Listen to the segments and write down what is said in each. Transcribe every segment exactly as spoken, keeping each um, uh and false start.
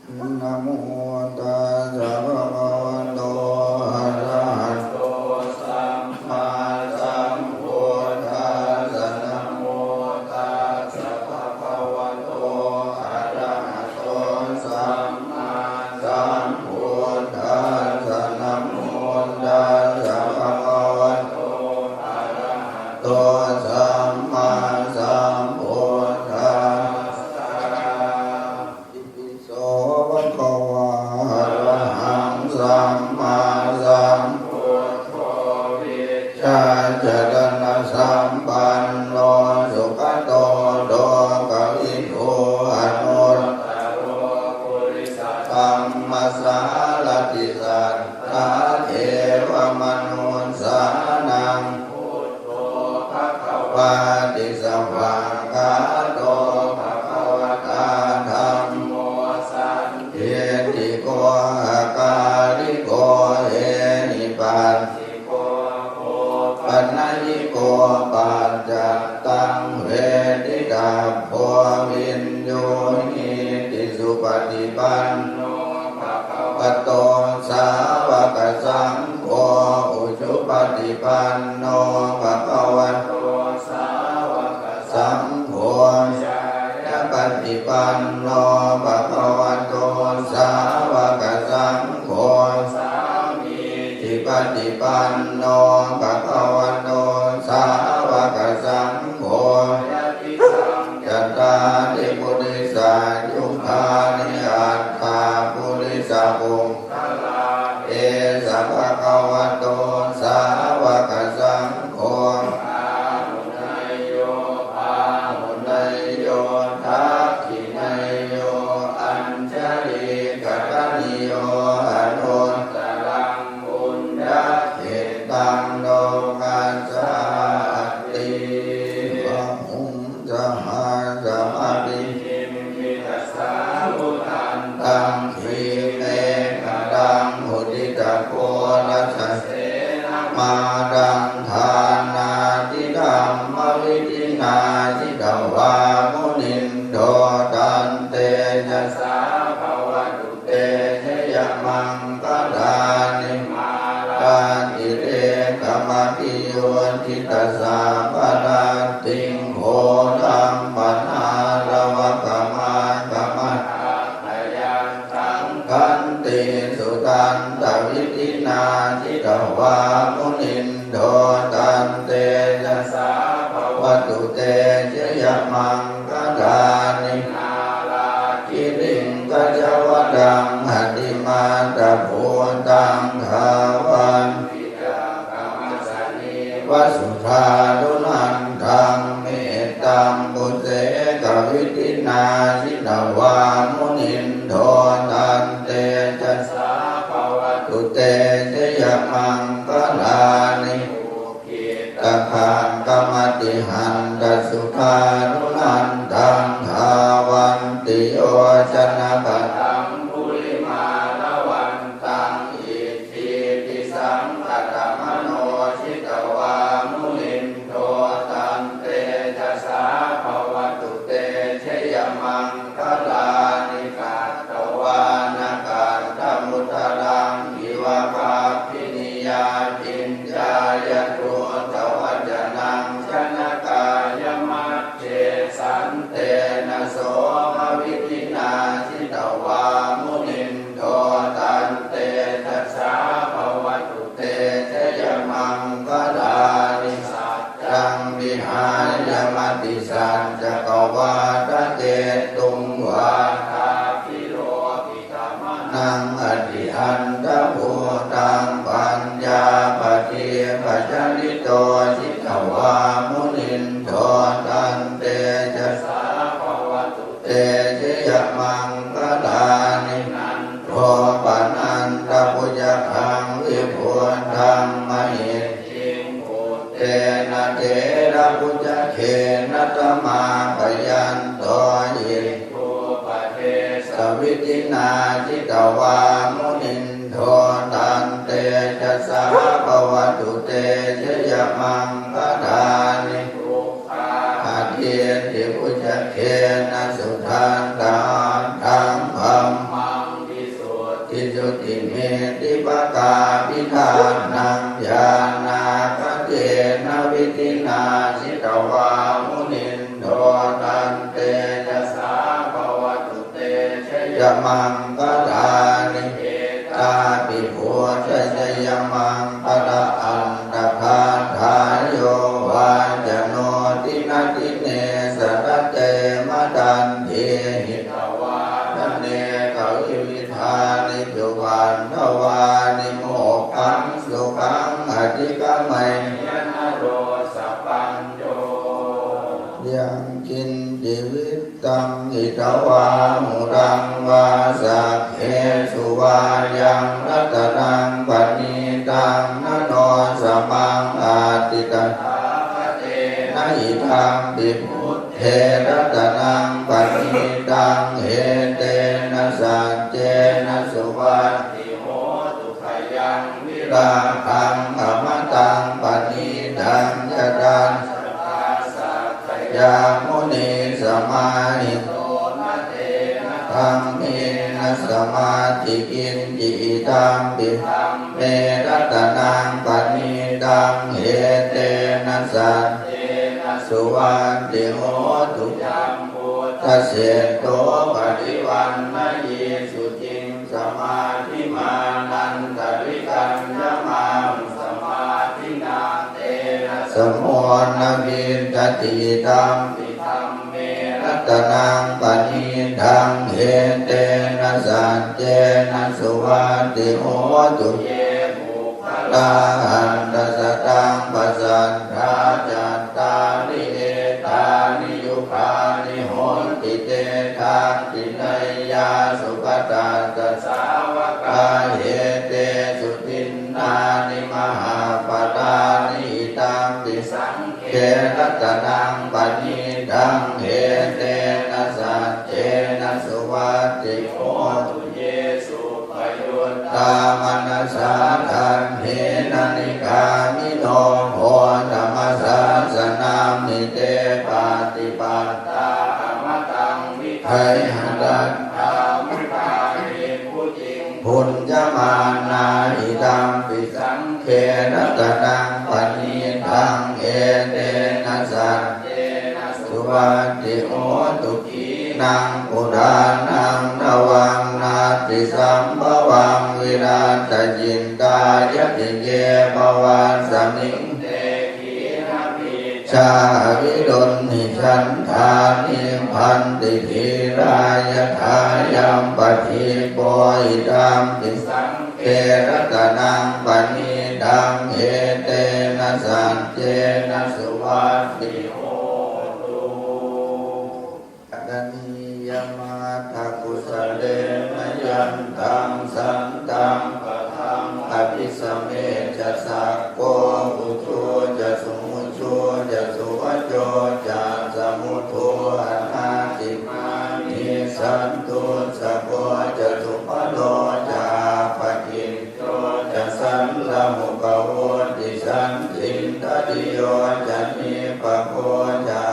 Namo tassa bhagavato arahato sammāsambuddhassa. Namo tassa bhagavato arahato sammāsambuddhassa. Namo tassa bhagavato arahato sammāsambuddhassa. So bhagavā arahaṃ sammāsambuddho vijjācaraṇasampanno sugato lokavidū anuttaro purisadammasārathi satthā devamanussānaṃ buddho bhagavāti. Svākkhāto bhagavatā dhammo sandiṭṭhiko akāliko ehipassiko opanayiko paccattaṃ veditabbo viññūhīti. Supaṭipanno bhagavato sāvakasaṅgho, ujupaṭipanno bhagavato sāvakasaṅgho, ñāyapaṭipanno bhagavato sāvakasaṅgho, sāmīcipaṭipanno bhagavato sāvakasaṅgho, yadidaṃ cattāri purisayugāni aṭṭha purisapuggalā, esa bhagavato sāvakasaṅgho, āhuneyyo pāhuneyyo dakkhiṇeyyo añjalikaraṇīyo anuttaraṃ puññakkhettaṃ lokassāti. Bāhuṃ sahassamabhinimmitasāvudhantaṃ grīmekhalaṃ uditaghorasasenamāraṃ dānādidhammavidhinā jitavā munindo tantejasā bhavatu te jayamaṅgalāni. Mārātirekamabhiyujjhitasabbarattiṃ ghorampanāḷavakamakkhamathaddhayakkhaṃ khantīsudantavidhinā jitavā munindo tantejasā bhavatu te jayamaṅgalāni. Nāḷāgiriṃ gajavaraṃ atimattabhūtaṃ dāvaggicakkamasanīva sudāruṇantaṃ mettambusekavidhinā jitavā munindo tantejasā bhavatu te jayamaṅgalāni. Ukkhittakhaggam atihatthasudāruṇantaṃ dhāvantiyojanapathaṅgulimālavantaṃ iddhībhisaṅkhatamano jitavā munindo tantejasā bhavatu te jayamaṅgalāni. Katvāna kaṭṭhamudaraṃ iva gabbhinīyā ciñcāya duṭṭhavacanaṃ janakāyamajjhe santena somavidhinā jitavā munindo tantejasā bhavatu te jayamaṅgalāni. Saccaṃ vihāya matisaccakavādaketuṃ vādābhiropitamanaṃ atiandhabhūtaṃ paññāpadīpajalito jitavā munindo tantejasā bhavatu te jayamaṅgalāni. Nandopanandabhujagaṃ vibudhaṃ mahiddhiṃ puttena therabhujagena damāpayanto iddhūpadesavidhinā jitavā munindo tantejasā bhavatu te jayamaṅgalāni. Duggāhadiṭṭhibhujagena sudaṭṭhahatthaṃ brahma Jjutimetipakābhidhānaṃ ñāṇāgadena vidhinā jitavā munindo taṃ tejasā bhavatu te jayamaṅgalāni. Etāpi buddhajayamaṅgalaaṭṭhagāthā yo vācano dinadine sarate matandī hitvānanekavividhāni cupaddavāni mokkhaṃ sukhaṃ adhigameyya naro sapañño. Yaṅkiñci vittaṃ idha vā huraṃ vā saggesu vā yaṃ ratanaṃ paṇītaṃ na no samaṃ atthi tathāgatena idampi buddhe ratanaṃ paṇītaṃ etena saccena suvatthi hotu. Khayaṃ virāgaṃ amataṃ paṇītaṃ yadajjhagā sakyamunī samāhito na tena dhammena samatthi kiñci idampi dhamme ratanaṃ paṇītaṃ etena saccena suvatthi hotu. Yambuddhaseṭṭho parivaṇṇayī suciṃ samādhimānantarikaññamāhu samādhinā tena samo na vijjati idampi dhamme ratanaṃ paṇītaṃ etena saccena suvatthi hotu. Ye puggalā aṭṭha sataṃ pasaṭṭhā cattāri etāni yugāni honti te dakkhiṇeyyā sugatassa sāvakā etesu dinnāni mahapphalāni idampi saṅghe ratanaṃ paṇītaṃ etena saccena suvatthi hotu. Ye suppayuttā manasā daḷhena nikkāmino gotamasāsanamhi te pattipattā amataṃ vigayha laddhā mudhā nibbutiṃ bhuñjamānā idampi saṅghe ratanaṃ paṇītaṃ etena saccena suvatthi hotu. Khīṇaṃ purāṇaṃ navaṃ natthi sambhavaṃ virattacittāyatike bhavasmiṃ te khīṇabījā aviruḷhichandā nibbanti dhīrā yathāyampadīpo idampi saṅghe ratanaṃ paṇītaṃ etena saccena suvatthi hotu. Karaṇīyamatthakusalena yantaṃ santaṃ padaṃ abhisamecca sakko ujū ca suhujū ca suvaco cassa mudu anatimānī santussako ca subharo ca appakicco ca sallahukavutti santindriyo ca nipako ca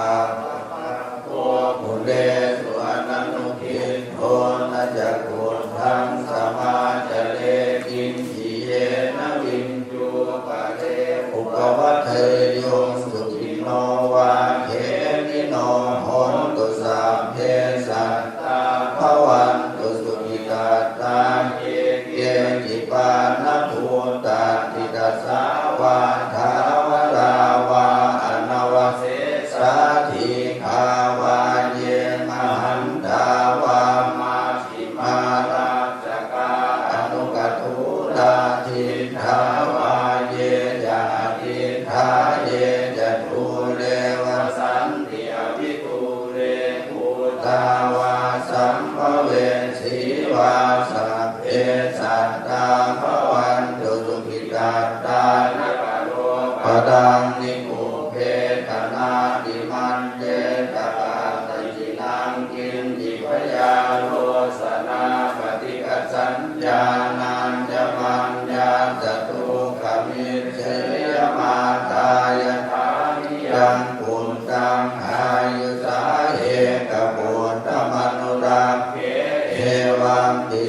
kulesu ananugiddho na ca khuddaṃ samācare kiñci yena viññū pare upavadeyyuṃ. Sukhino vā khemino hontu sabbe sattā bhavantu sukhitattā. Ye keci pāṇabhūtatthi tasā vā thāvarā vā anavasesā dīghā vā ye mahantā vā majjhimā rassakā aṇukathūlā diṭṭhā vā ye ca adiṭṭhā ye ca dūre vasanti avidūre bhūtā vā sambhavesī vā sa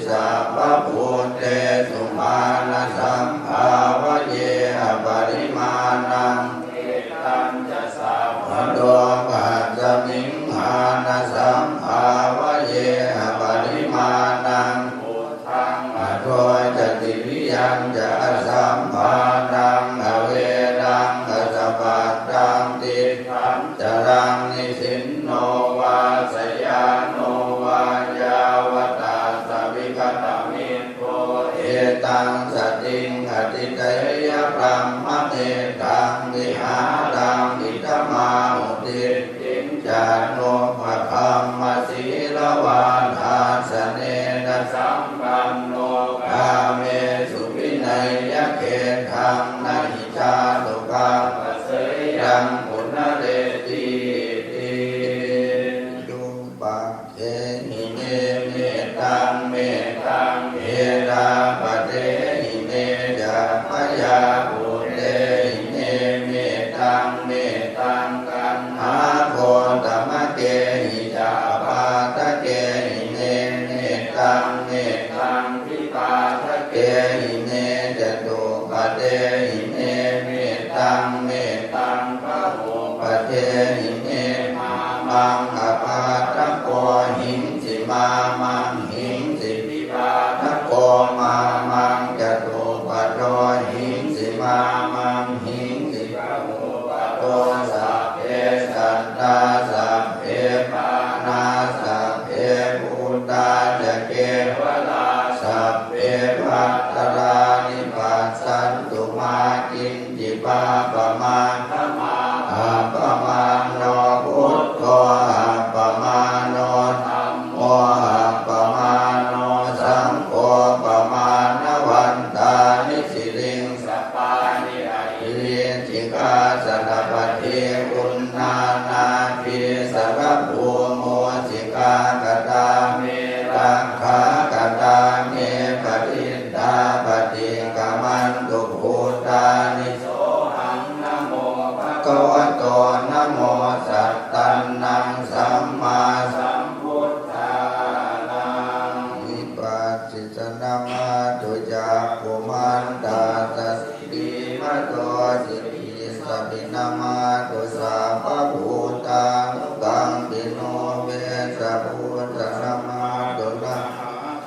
sabbabhūtesu mānasambhāvaye aparimāṇaṃ. Mettañca sabbalokasmiṃ mānasambhāvaye aparimāṇaṃ. Uddhaṃ adho ca tiriyañca asambādhaṃ averaṃ asapattaṃ. Tiṭṭhañcaraṃ nisinno vā sayāno vā yāvatassa vigatamiddho, etaṃ satiṃ adhiṭṭheyya, brahmametaṃ vihāraṃ idhamāhu. Diṭṭhiñca anupagamma sīlavā dassanena sampanno, kāmesu vineyya gedhaṃ, na hi jātu gabbhaseyyaṃ punaretīti. Gehi me mettaṃ, mettaṃ erāpathehi me ca, byāputtehi me mettaṃ, mettaṃ kaṇhāgotamakehi ca, apādakehi me mettaṃ, mettaṃ vipādakehi me ca, dupphatehi me mettaṃ, mettaṃ bahuphatehi me. Mā maṃ apādako hiṃsi, mā maṃ hiṃsi vipādako, mā maṃ ca duppato hiṃsi, mā maṃ hiṃsi bahuppato. Sabbe sattā sabbe pāṇā sabbe bhūtā ca kevalā, sabbe bhadrāni passantu mā kiñ ci pāpam attamaṃ. Appamāṇo buddho, appamāṇo dhammo, appamāṇo saṅgho, pamāṇavantāni siriṃsapāni, ahi vicchikā satapadī uṇṇānābhī sarabū mūsikā. Katā me rakkhā, katā me parittā, paṭikkamantu bhūtāni. Sohaṃ namo bhagavato, namo sattannaṃ sammāsambuddhānaṃ. Vipassissa namatthu cakkhumantassa sirīmato, sirīsaphi namatthu sabbabhūtānukampino, vessabhussa namatthu na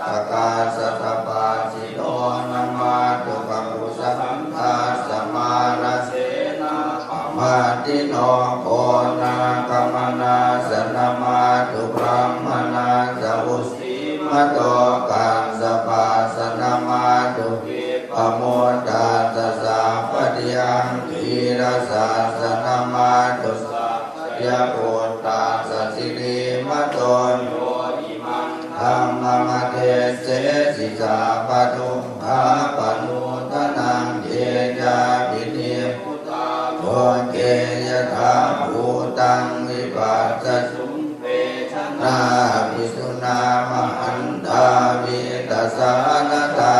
takassa tapassino, namatthu kakusandhassa mārasenappamaddino, konāgamanassa namatthu brāhmaṇassa vusīmato, kassapassa namatthu vippamuttassa sāvatthiyaṃ, kīlasassa namatthu sakyaputtassa sirīmato, yo imaṃ dhammamadesesi sabbadukkhāpanūdanaṃ. Ye cāpi nibbutā loke yathābhūtaṃ vipassasuṃ, te janā apisuṇā mahantā vītasāradā.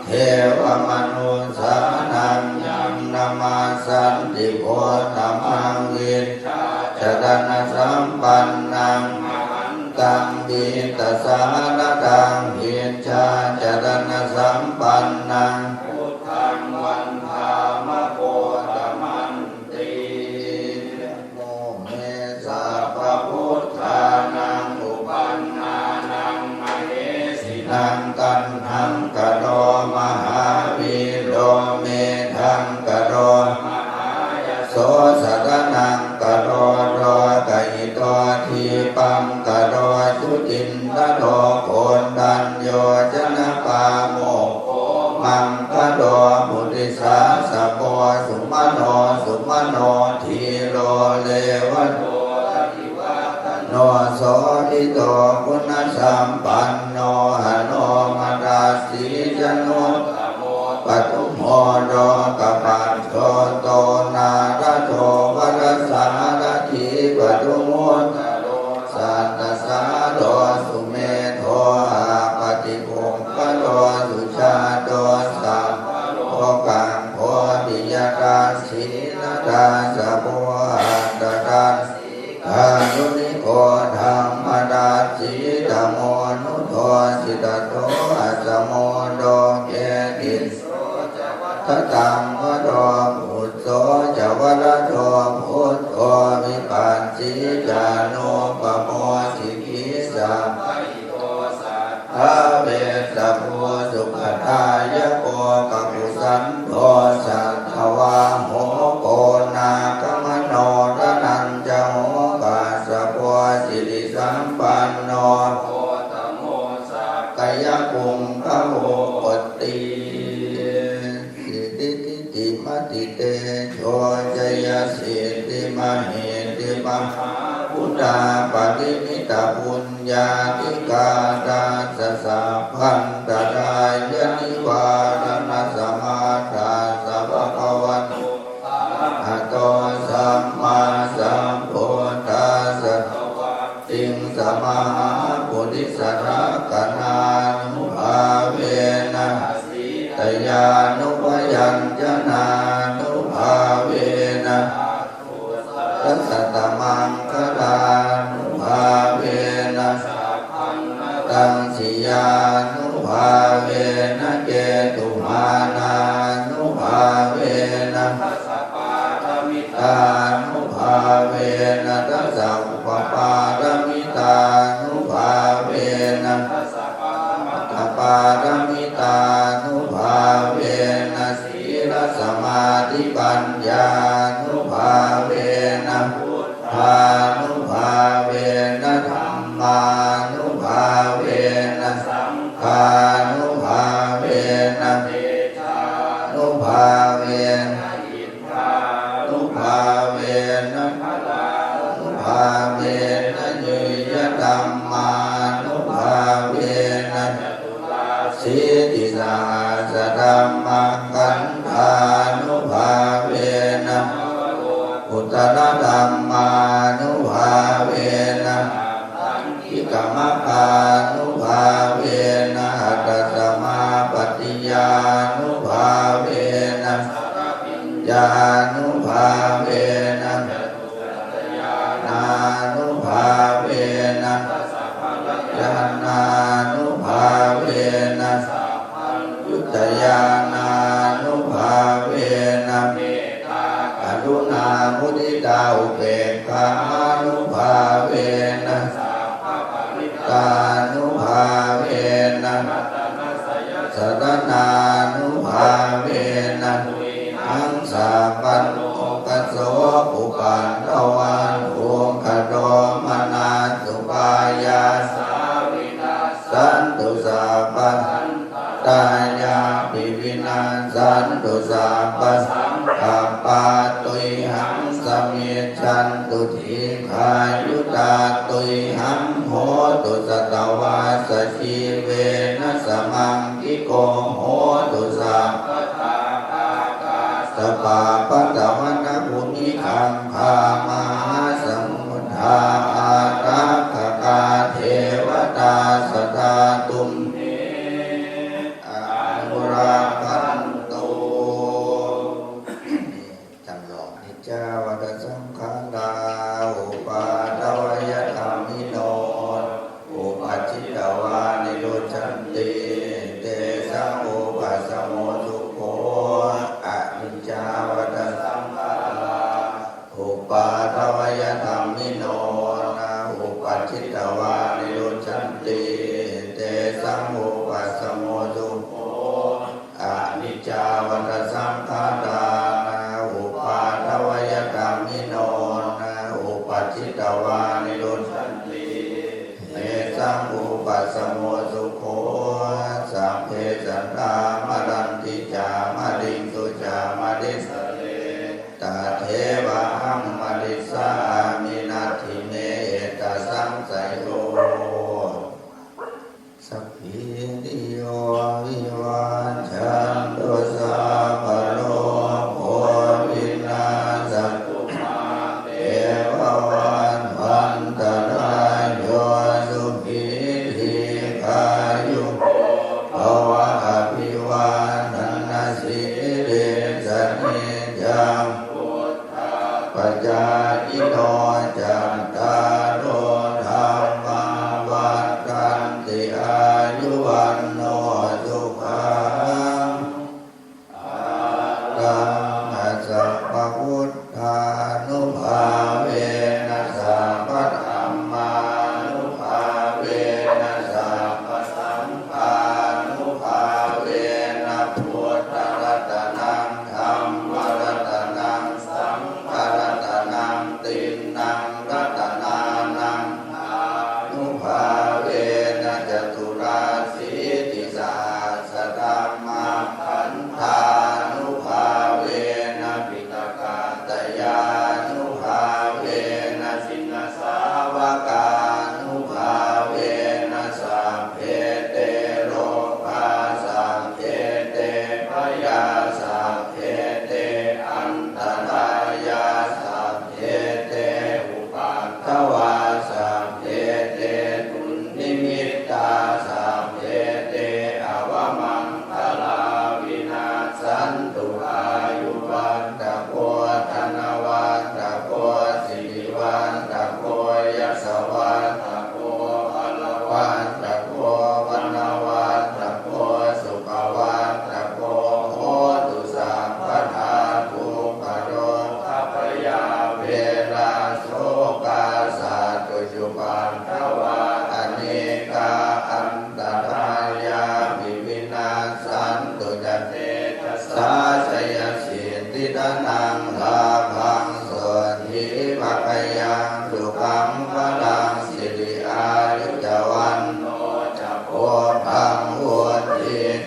Devamanussānaṃ yaṃ namassanti uttamaṃ, vijjācaraṇasampannaṃ mahantaṃ vītasāradaṃ, vijjācaraṇasampannaṃ buddhaṃ vandāma gotamanti. Namo me sabbabuddhānaṃ uppannānaṃ mahesinaṃ, taṇhaṅkaro mahāvīro, medhaṅkaro mahāyaso, saraṇaṅkaro lokahito, dīpaṅkaro jutin taro, koṇḍañño janapāmokkho, maṅgalo munisāsako, sumano sumano dhīro, revato rativaḍḍhano, sobhito guṇasampanno, hanomanassi januttamo, padumo lokapajjoto, nārado varasārathī, padumu ttaro sattasāro, sumedho appaṭipuggalo, sujāto sabbalokaggo, piyadassī narāsabho, attadassī kāruṇiko, dhammadassi tamonudo, jita to asamo loke tisso ca varatthaṃ varo putto ca varado buddho vipassī ca anūpamo sikhī sabbahito satthā vesabbū sukhadāyako kakusandho satthavāho koṇāgamano danañjaho kassapo sirisampanno gotamo sakyapuṅgavo ti. Siridhitimatitejojayasiddhi mahiddhi mahāguṇāparimitapuññādhikārassa sabbantarāyanivāraṇasamatthassa bhagavato arahato sammāsambuddhassa dvattiṃsamahāpurisalakkhaṇānubhāvena asītyānubyañjanānubhāvena aṭṭhusatamaṅgalānubhāvena sabbaññataṃ siyānubhāvena ketumānānubhāvena dasapāramitānubhāvena dasaupapāramitānubhāvena dasaparamatthapāramitānubhāvena sīlasamādhipaññānubhāvena buddhānubhāvena dhammānubhāvena saṅghānubhāvena tejānubhāvena iddhānubhāvena balānubhāvena ñeyyadhammānubhāvena chaturāsītisahassadhammakkhandhānubhāvena navalokuttaradhammānubhāvena aṭṭhaṅgikamaggānubhāvena aṭṭhasamāpattiyānubhāvena chaḷabhiññānubhāvena ñāṇānubhāvena dasabalañāṇānubhāvena sabbaññutañāṇānubhāvena mettā-karuṇā-muditā-upekkhānubhāvena sabbaparittānubhāvena ratanasaraṇānubhāvena tuyhaṃ sabbalokasokaupaddavadukkhadomanassupāyāsā vinassantu sabbasantānāpi vinassantu sabbasaṅkappā tuyhaṃ samijjhantu dīghāyutā tuyhaṃ hotu satavassajīvena samaṅgiko hotu sabbadā ākāsapabbatavanabhūmigaṅgāmahāsamuddā ārakkhakā devatā sadā tumhe anurakkhantu. ท่านรอง Aniccā vata saṅkhārā uppādavayadhammino uppajjitvā nirujjhanti tesaṃ vūpasamo sukho. Aniccā vata saṅkhārā uppādavayadhammino uppajjitvā nirujjhanti tesaṃ vūpasamo sukho. Aniccā vata saṅkhārā uppādavayadhammino uppajjitvā nirujjhanti tesaṃ vūpasamo sukho. Sabbe sattā maranti ca mariṃsu ca marissare tathevāhaṃ marissāmi natthi me ettha saṃsayo. Sabbītiyo vivajjantu sabbarogo vinassatu mā te bhavatvantarāyo sukhī dīghāyuko bhava. Abhivādanasīlissa niccaṃ vuḍḍhāpacāyino cattāro dhammā vaḍḍhanti āyu vaṇ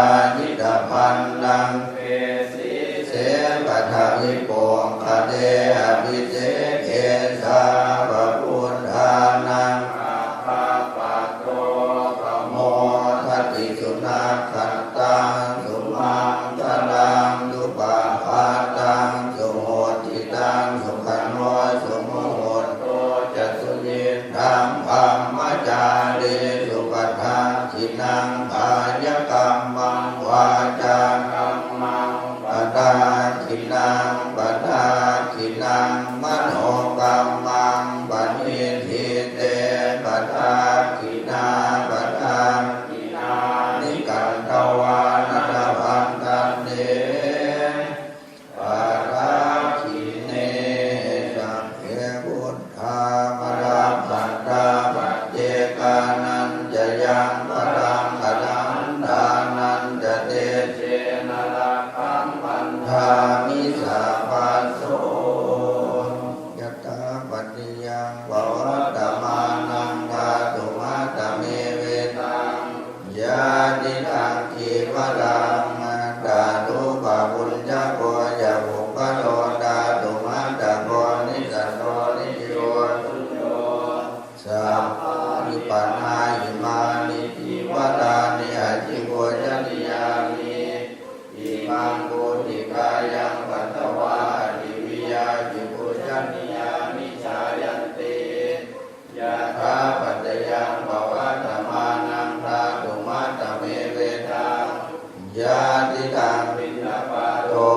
Parājitapallaṅke sīse paṭhavipokkhare abhiseke sabbabuddhānaṃ aggappatto pamodati. Sunakkhattaṃ sumaṅgalaṃ supabhātaṃ suhuṭṭhitaṃ sukhaṇo sumuhutto ca suyiṭṭhaṃ brahmacārisu padakkhiṇaṃ kāyakammaṃ vācākammaṃ padakkhiṇaṃ padakkhiṇaṃ manokammaṃ paṇidhī te padakkhiṇā padakkhiṇāni katvāna labhantatthe padakkhiṇe. Sabbe buddhā balappattā paccekānañca yaṃ balaṃ arahantānañca tejena rakkhaṃ bandhāmi sabbaso. Yathāpaccayaṃ pavattamānaṃ dhātumattamevetaṃ yadidaṃ cīvaraṃ, tadupabhuñjako ca puggalo dhātumattako nissatto nijjīvo suñño. Sabbāni pana imāni cīvarāni abhipūjanīyāni, imaṃ mūsikāyaṃ patvā adiviya abhipūjanīyāni jāyanti. Yathāpaccayaṃ pavattamānaṃ dhātumattamevetaṃ yadidaṃ piṇḍapāto,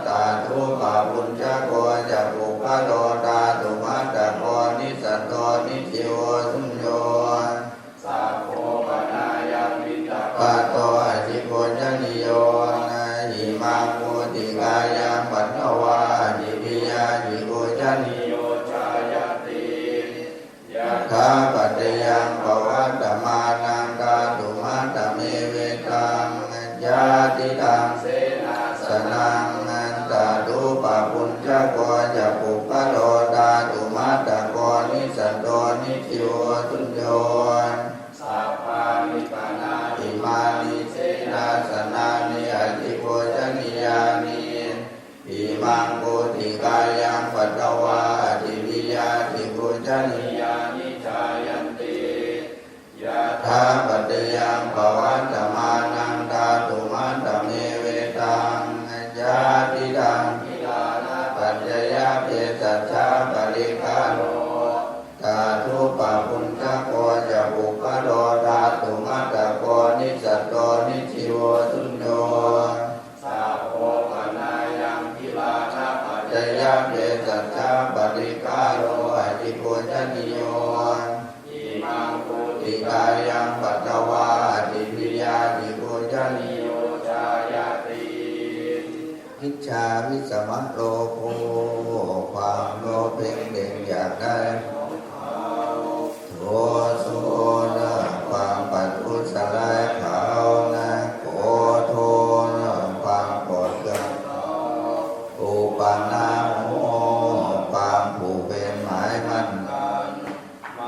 tadupabhuñjako ca puggalo dhātumattako nissatto nijjīvo suñño. Yatthāpaccayaṃ pavattamānaṃ dhātumattamevetaṃ. Yadidaṃ senāsanaṃ tadupabhuñjako ca puggalo dhātumattako nissatto nijjīvo suñño. Sabbāni panātimāni senāsanāni atipujanīyāni. Imaṃ pūtikāyaṃ patvā ativiya atipujanīyāni jāyanti. Yatthāpaccayaṃ pavattamānaṃ dhātumattamevetaṃ. Yadidaṃ gilānapaccayabhesajjaparikkhāro tadupabhuñjako ca puggalo dhātumattako nissatto nijjīvo suñño. Sabbo panāyaṃ gilānapaccayabhesajjaparikkhāro atipujanīyo. Imaṃ pūtikāyaṃ patvā ativiya atipujanīyo jāyati. อวิชชา วิชชาวิสมะโลภะ ความโลภเพ่งเล็งอยากได้ โทโส นะ ความประทุษร้ายเขานะ โกรโธ นะ ความโกรธเคือง อุปปะณะโม ความผูกเวรหมายมั่น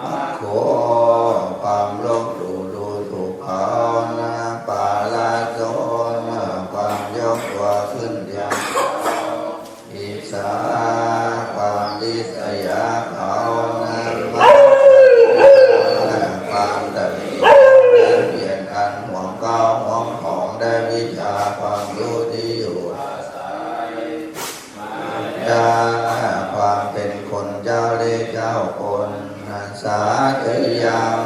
มัคโค ความลบหลู่ดูถูกเขานะ ปะละโส นะ ความยกตัวขึ้นเทียมเขา อิจฉา ความริษยาเขานะ มัจฉริยะ ความตำหนิเบียดกันห่วงข้าวห่วงของ ได้วิชาความรู้ที่อยู่อาศัย มายา ความเป็นคนเจ้าเล่ห์เจ้ากล สาธยัง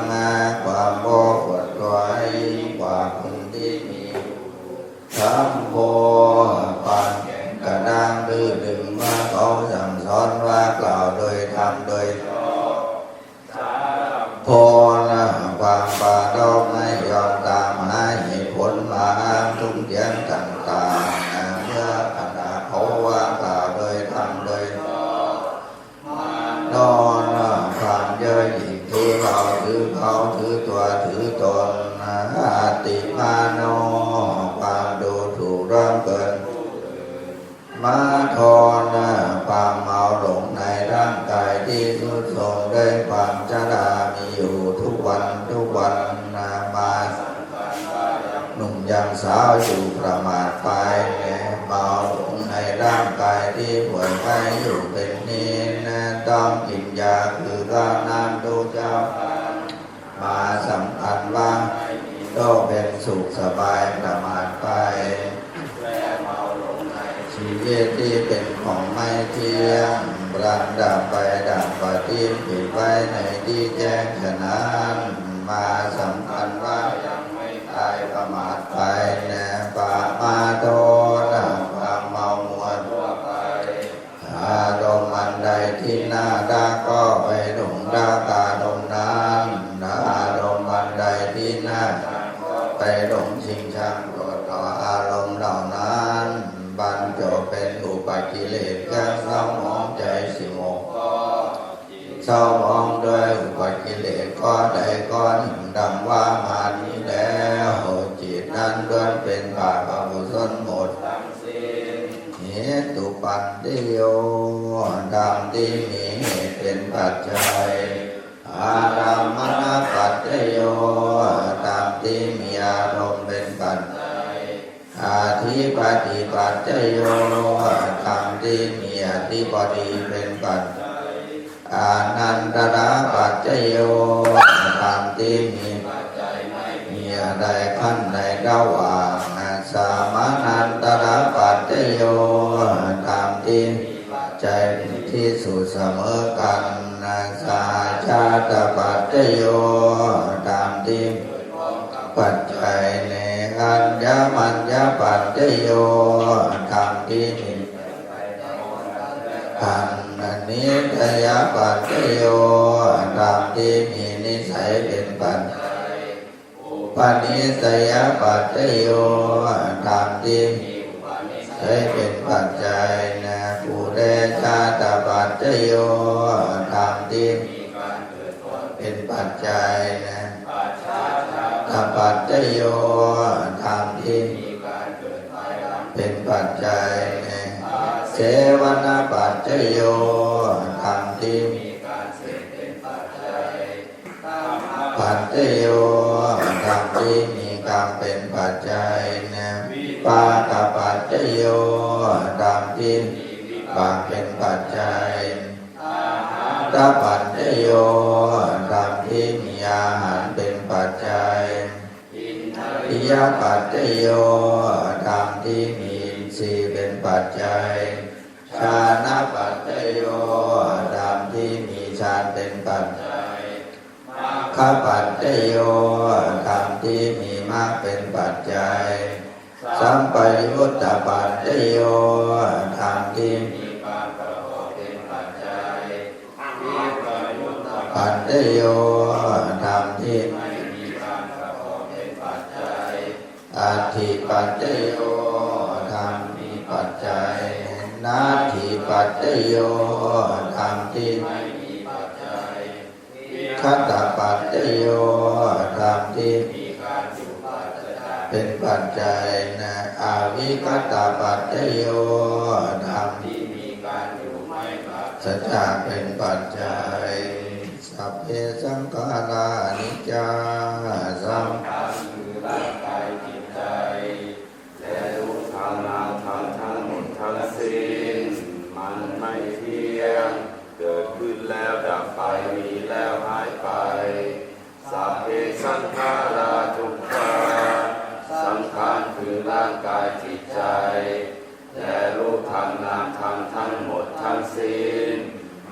ความโอ้อวดตัวให้ยิ่งกว่าคุณที่มีอยู่ ธัมโม ความแข็งกระด้างดื้อดึง เมื่อเขาสั่งสอนว่ากล่าวโดยธรรมโดยชอบ สารัมโภ นะ ความปรารภไม่ยอมตามหาเหตุผลมาอ้างทุกข์เถียงต่างๆ เมื่อขณะเขาว่ากล่าวโดยธรรมโดยชอบ มาโน นะ ความเย่อหยิ่งถือเราถือเขาถือตัวถือตน อัตติมาโน ความดูถูกล่วงเกินผู้อื่น มะโท นะ ความเมาหลงในร่างกายที่ทรุดโทรมด้วยความชรามีอยู่ทุกวันทุกวันนะ มาสำคัญว่ายังหนุ่มยังสาวอยู่ ประมาทไปแล เมาหลงในร่างกายที่ป่วยไข้อยู่เป็นนิจนะ ต้องกินยาคือข้าวน้ำทุกเช้าค่ำ มาสำคัญว่าไม่มีโรคเป็นสุขสบาย ประมาทไป และเมาหลงในชีวิตที่เป็นของไม่เที่ยง พลันดับไปดับปฏิปไว้ในที่แจ้งฉะนั้น มาสำคัญว่ายังไม่ตาย ประมาทไปแล ปะมาโท นะ ความเมามัวทั่วไป อารมณ์อันใดที่น่ารักก็ไปหลงรักอารมณ์นั้น อารมณ์อันใดที่น่าชังก็ไปหลงชิงชังโกรธต่ออารมณ์เหล่านั้น บรรจบเป็นอุปกิเลส เครื่องเศร้าหมองใจสิบหกข้อ จิตเศร้าหมองด้วยอุปกิเลสข้อใดข้อหนึ่งดังว่ามานี้แล้ว จิตนั้นล้วนเป็นบาปอกุศลหมดทั้งสิ้น เหตุปัจจโย ธรรมที่มีเหตุเป็นปัจจัย อารัมมณปัจจโย ธรรมที่มีอารมณ์เป็นปัจจัย อธิปติปัจจโย ธรรมที่มีอธิปติเป็นปัจจัย อานันตระปัจจโย ธรรมที่มีปัจจัยไม่มีอะไรขั้นในระหว่าง สมานันตระปัจจโย ธรรมที่มีปัจจัยเป็นที่สุดเสมอกัน สหชาตปัจจโย ธรรมที่มีปัจจัยในอัญญมัญญปัจจโย ธรรมที่มี กัน นิสยปัจจโย ธรรมที่มีนิสัยเป็นปัจจัย อุปนิสยปัจจโย ธรรมที่มีอุปนิสัยเป็นปัจจัยนะ ปุเรชาตปัจจโย ธรรมที่มีการ เป็นปัจจัยนะ Ajjhattapaccayo ธรรมที่มีการเกิดภายหลังเป็นปัจจัยนะ Asevanapaccayo ธรรมที่มีการเสพเป็นปัจจัย Kammapaccayo ธรรมที่มีกรรมเป็นปัจจัยนะ Vipākapaccayo ธรรมที่มีวิบากเป็นปัจจัย Āhārapaccayo ธรรมที่มีอาหารเป็นปัจจัย Indriyapaccayo ธรรมที่มีอินทรีย์เป็นปัจจัย Jhānapaccayo ธรรมที่มีฌานเป็นปัจจัย Maggapaccayo ธรรมที่มีมรรคเป็นปัจจัย Sampayuttapaccayo ธรรมที่มีการประกอบเป็นปัจจัย Vippayuttapaccayo ธรรมที่ไม่มีการประกอบเป็นปัจจัย Atthipaccayo ธรรมมีปัจจัย Natthipaccayo ธรรมที่ไม่มีปัจจัย Vigatapaccayo ธรรมที่มีการอยู่ปราศจากเป็นปัจจัยนะ Avigatapaccayo ธรรมที่มีการอยู่ไม่ปราศจากเป็นปัจจัย Sabbe saṅkhārā aniccā สังขารคือร่างกายจิตใจ และรูปธรรมนามธรรมทั้งหมดทั้งสิ้น มันไม่เที่ยง เกิดขึ้นแล้วดับไป มีแล้วหายไป Sabbe saṅkhārā dukkhā สังขารคือร่างกายจิตใจ และรูปธรรมนามธรรมทั้งหมดทั้งสิ้น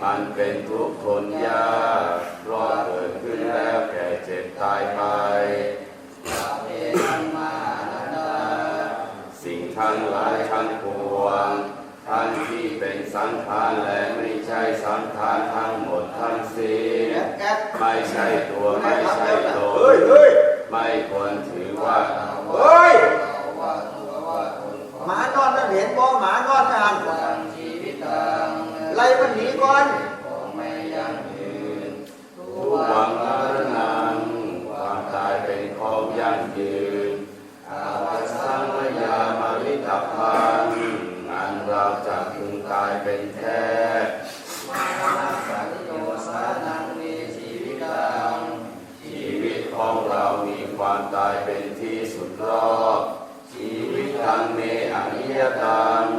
มันเป็นทุกข์ทนยาก เพราะเกิดขึ้นแล้วแก่เจ็บตายไป Sabbe dhammā anattā สิ่งทั้งหลายทั้งปวง ทั้งที่เป็นสังขารและไม่ใช่สังขารทั้งหมดทั้งสิ้น ไม่ใช่ตัวไม่ใช่ตน ไม่ควรถือว่า เฮ้ย หมานอนนั่นเห็นบ่ หมานอนนั่น ไล่มันหนีก่อน Tuvaṃ maraṇaṃ ความตายเป็นของยั่งยืน Avassaṃ mayā maritabbaṃ อันเราจะพึงตายเป็นแท้ Maraṇapattiyosānaṃ me jīvitaṃ ชีวิตของเรามีความตายเป็นที่สุดรอบ Jīvitaṃ me aniyataṃ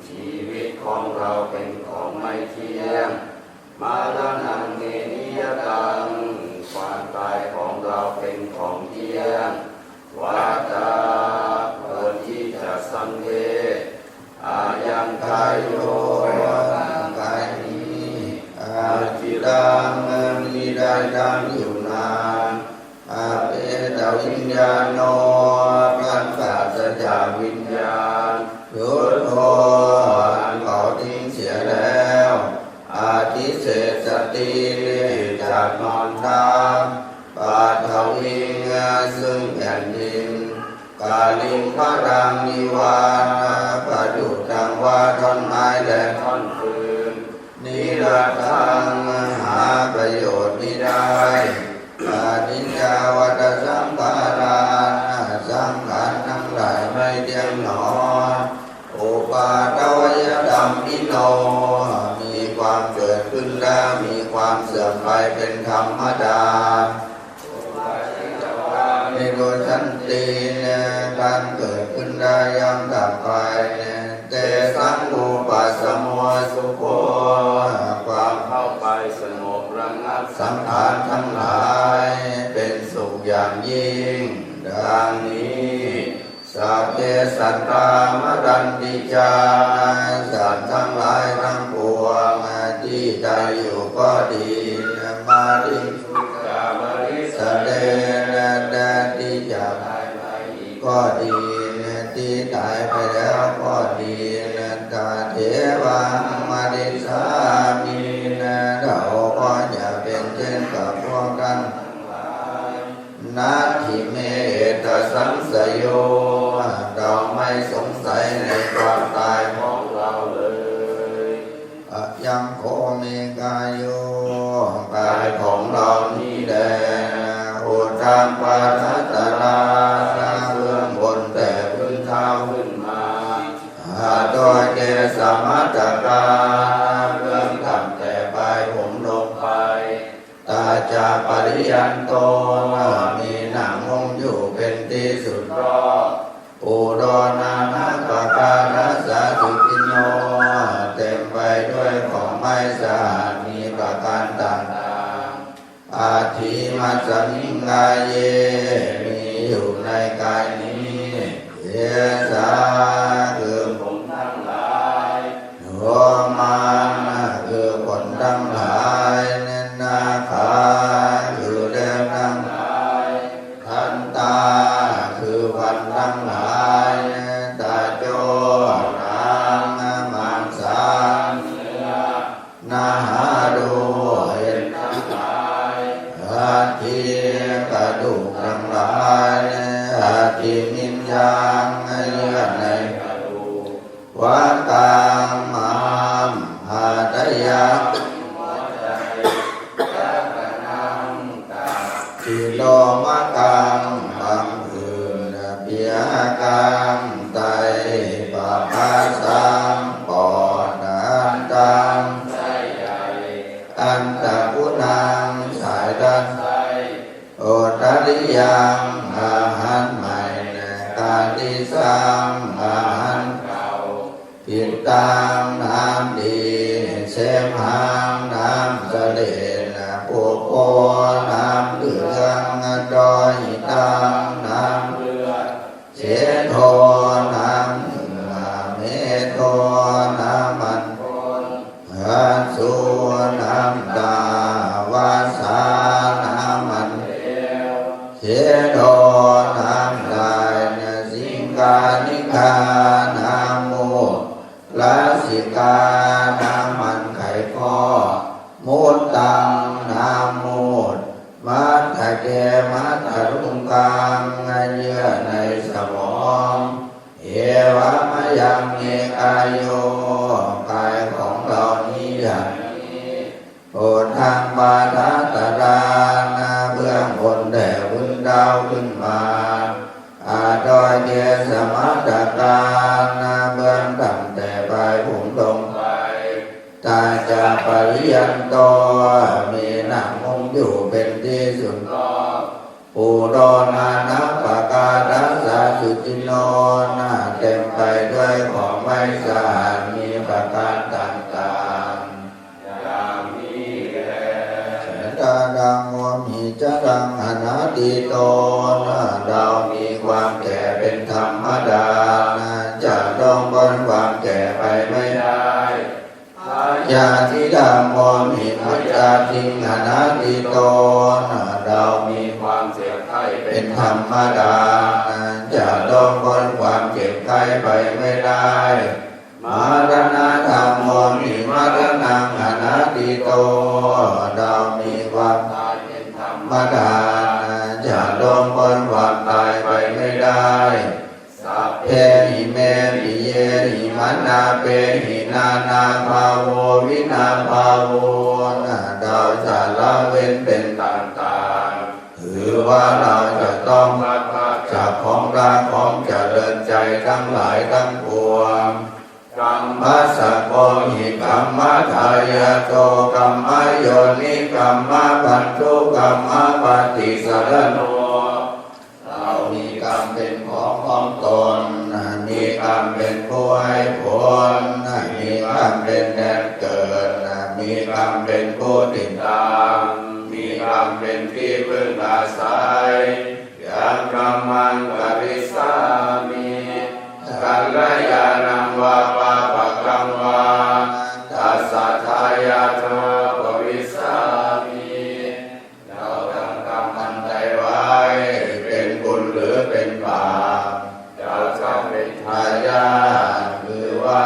ชีวิตของเราเป็นของไม่เที่ยง Maraṇaṃ me niyataṃ ความตายของเราเป็นของเที่ยง Vata ควรที่จะสังเวช Ayaṃ kāyo ร่างกายนี้ aciraṃ มิได้ตั้งอยู่นาน Apetaviññāṇo พลันปราศจากวิญญาณ Chuḍḍho อันเขาทิ้งเสียแล้ว Adhisessati จักนอนทับ Paṭhaviṃ ซึ่งแผ่นดิน Kaliṅgaraṃ iva ประดุจดังว่าท่อนไม้และท่อนฟืน Niratthaṃ หาประโยชน์มิได้ Aniññā vata saṅkhārā สังขารทั้งหลายไม่เที่ยงหนอ Uppādavayadhammino มีความเกิดขึ้นแล้วมีความเสื่อมไปเป็นธรรมดา Uppajjitvā nirujjhanti การเกิดขึ้นได้ย่อมดับไป Tesaṃ vūpasamo sukho ความเข้าไปสงบระงับสังขารทั้งหลายเป็นสุขอย่างยิ่ง ดังนี้ Sabbe sattā maranti ca สัตว์ทั้งหลายทั้งปวงที่ตายอยู่ก็ดี Mariṃsu ca marissare และที่จะตายไปอีกก็ดี ที่ตายไปแล้วก็ดี Tathevāhaṃ marissāmi เราก็จะเป็นเช่นกับพวกท่านทั้งหลาย Natthi me ettha saṃsayo เราไม่สงสัยในความตายของเราเลย Ayaṃ kho me kāyo กายของ Taṃ padattaraṃ เบื้องบนแต่พื้นเท้าขึ้นมา Adho kesamatthakā เบื้องต่ำแต่ปลายผมลงไป Tañca pariyanto มีหนังหุ้มอยู่เป็นที่สุดรอบ Pūro nānappakārassa suciṇṇo เต็มไปด้วยของไม่สะอาดมีประการต่างๆ Atthīmasmiṃ kāye มีอยู่ในกายนี้ Kesā คือผมทั้งหลาย Lomā คือขนทั้งหลาย Nakhā คือเล็บทั้งหลาย Dantā คือฟันทั้งหลาย Taco หนัง Maṃsaṃ เนื้อ Nahārū เอ็นทั้งหลาย Aṭṭhī กระดูกทั้งหลาย Aṭṭhimiñjaṃ เยื่อในกระดูก Vakaṃ ม้าม Hadayaṃ หัวใจ Sakanaṃ ตับ Siromakaṃ บั้งหื่น Pihakaṃ ไต Papphāsaṃ ปอด Antaṃ ไส้ใหญ่ Antaguṇaṃ สายด้านซ้าย Ottariyaṃ อาหารใหม่ Kādisaṃ อาหารเก่า Pittaṃ น้ำดี Semhaṃ น้ำเสลด Pubbo น้ำเหลือง Lohitaṃ น้ำเลือด Sedo น้ำเหงื่อ Medo น้ำมันข้น Asu น้ำตา Vasā น้ำมันเหลว Sedo น้ำลาย Siṅghāṇikā น้ำมูก Lasikā น้ำมันไขข้อ Muttaṃ น้ำมูตร Matthake มัทลุงกัง เยื่อในสมอง Evamayaṃ me kāyo กายของเรานี้อย่างนี้ Uddhaṃ padattaraṃ เบื้องบนแต่พื้นเท้าขึ้นมา Adho kesamatthakā เบื้องต่ำแต่ปลายผมลงไป Tañca pariyanto มีหนังหุ้มอยู่เป็นที่สุดรอบ Pūro nānappakārassa suciṇṇo เต็มไปด้วยของไม่สะอาดมีประการต่างๆ อย่างนี้แล Jalaṃ homi jalaṃ anatīto เรามีความแก่เป็นธรรมดา จะล่วงพ้นความแก่ไปไม่ได้ Byādhidhammomhi byādhiṃ anatīto เรามีความเจ็บไข้เป็นธรรมดา จะล่วงพ้นความเจ็บไข้ไปไม่ได้ Maraṇadhammomhi maraṇaṃ anatīto เรามีความตายเป็นธรรมดา จะล่วงพ้นความตายไปไม่ได้ Sabbehi me piyehi manāpehi nānābhāvo vinābhāvo เราจะละเว้นเป็นต่างๆ คือว่าเราจะต้องพลัดพรากจากของรักของเจริญใจทั้งหลายทั้งปวง Kammassako hi kammadāyādo kammayoni kammabandhu kammapaṭisaraṇo เรามีกรรมเป็นของของตน มีกรรมเป็นผู้ให้ผล มีกรรมเป็นแดนเกิด มีกรรมเป็นผู้ติดตาม มีกรรมเป็นที่พึ่งอาศัย Yaṃ kammaṃ karissāmi kalyāṇaṃ vā pāpakaṃ vā tassa dāyādo bhavissāmi เราทำกรรมอันใดไว้ เป็นบุญหรือเป็นบาป เราจะเป็นทายาท คือว่า